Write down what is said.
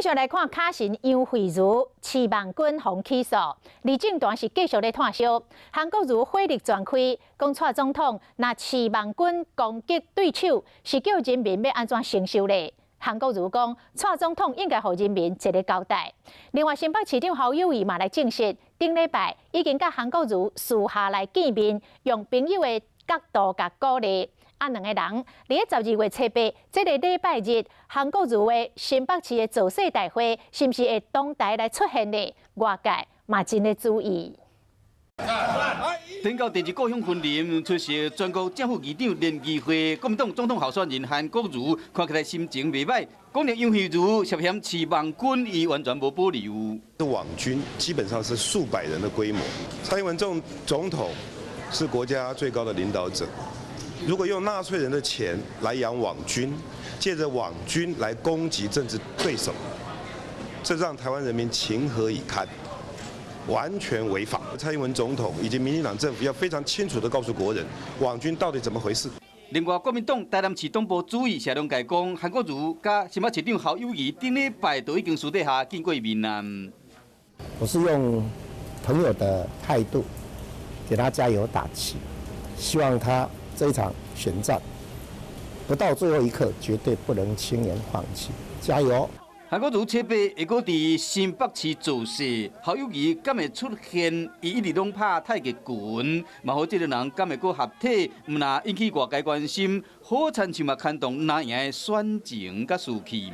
續來看卡神楊蕙如飼網軍予起訴，李正團是繼續咧炭燒。韓國瑜火力全開，講蔡總統若飼網軍攻擊對手，是叫人民欲按怎承受咧？韓國瑜講，蔡總統應該予人民一个交代。另外，新北市長侯友宜嘛來證實，頂禮拜已經佮韓國瑜私下來見面，用朋友的角度共鼓勵。啊，兩個人佇咧12月7日，這個禮拜日，韓國瑜的新北市的造勢大會，是毋是會同台來出現呢？外界嘛真咧注意。天到第二故鄉雲林出席全國正副議長聯誼會，國民黨總統候選人韓國瑜看起來心情袂䆀，講著楊蕙如涉嫌飼網軍，伊完全無保留。網軍基本上是數百人的規模。蔡英文總統是國家最高的領導者。如果用納稅人的錢來養網軍，借著網軍來攻擊政治對手，這讓台灣人民情何以堪？完全違法。蔡英文總統以及民進黨政府要非常清楚地告訴國人，網軍到底怎麼回事。另外，國民黨台南市黨部主委謝龍介講，韓國瑜佮新北市長侯友宜頂禮拜都已經私底下見過面啦。我是用朋友的態度，給他加油打氣，希望他這一場選戰不到最後一刻，絕對不能輕言放棄，加油！韓國瑜七八會閣佇新北市造勢，侯友宜敢會出現？伊一直攏拍太極拳，嘛予這個人敢會閣合體？毋但引起外界關心，好親像嘛牽動藍營的選情佮士氣。